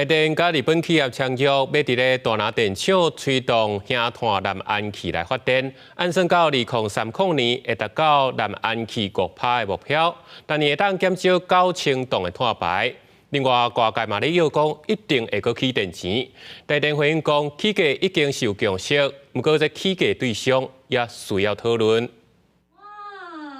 台電佮日本企業簽約，欲佇咧大林電廠推動氫碳藍氨氣來發電，按算到2030年會達到藍氨氣5%的目標，逐年會當減少9000噸的碳排。另外，外界嘛咧臆講一定會閣起電錢。台電回應講，起價已經是有共識，毋過這起價對象也需要討論。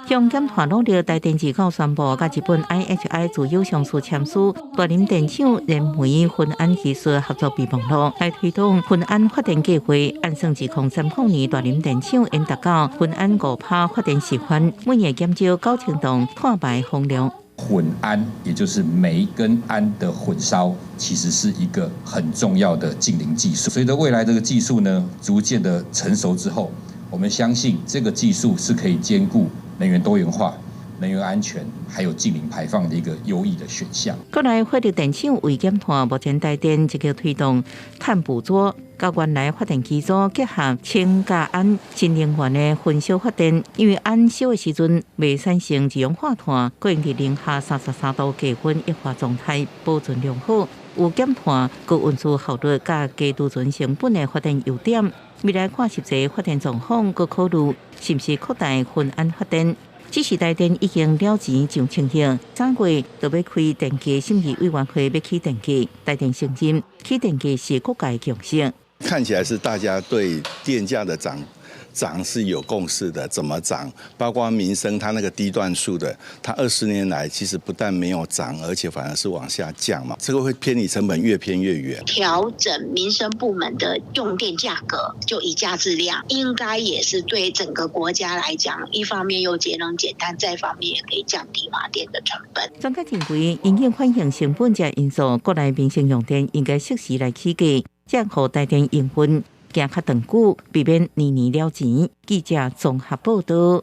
向減碳努力，台電二九宣布，佮日本 IHI 自有上司簽署大林電廠燃煤混氨技術合作備忘錄，來推動混氨發電計劃。按算2030年大林電廠應達到混氨5%發電示範，每年減少9000噸碳排放量。混氨，也就是煤跟氨的混燒，其實是一個很重要的淨零技術。隨着未來這個技術呢，逐漸的成熟之後，我們相信這個技術是可以兼顧能源多元化、能源安全，還有淨零排放的一個優異的選項。國內火力電廠為減碳，目前台電積極推動碳捕捉，佮原來發電機組結合氫佮氨新能源的混燒發電，因為氨燒的時陣袂產生二氧化碳，閣會佇零下33度低溫液化狀態保存良好，有減碳、高運輸效率佮低儲存成本的發電優點。未來看實際發電狀況，閣考慮是毋是擴大混氨發電。只是台電已經了錢上千億，3月就欲開電價審議委員會欲起電價，台電承認起電價是各界共識。看起來是大家對電價的漲是有共識的，怎麼漲？包括民生，它那個低段數的，它20年來其實不但沒有漲，而且反而是往下降嘛。這個會偏離成本越偏越遠。調整民生部門的用電價格，就以價制量，應該也是對整個國家來講，一方面又節能減碳，再方面也可以降低發電的成本。專家認為，因應反映成本這因素，國內民生用電應該適時來起價，這樣予台電營運行較長久，避免年年了錢。記者綜合報道。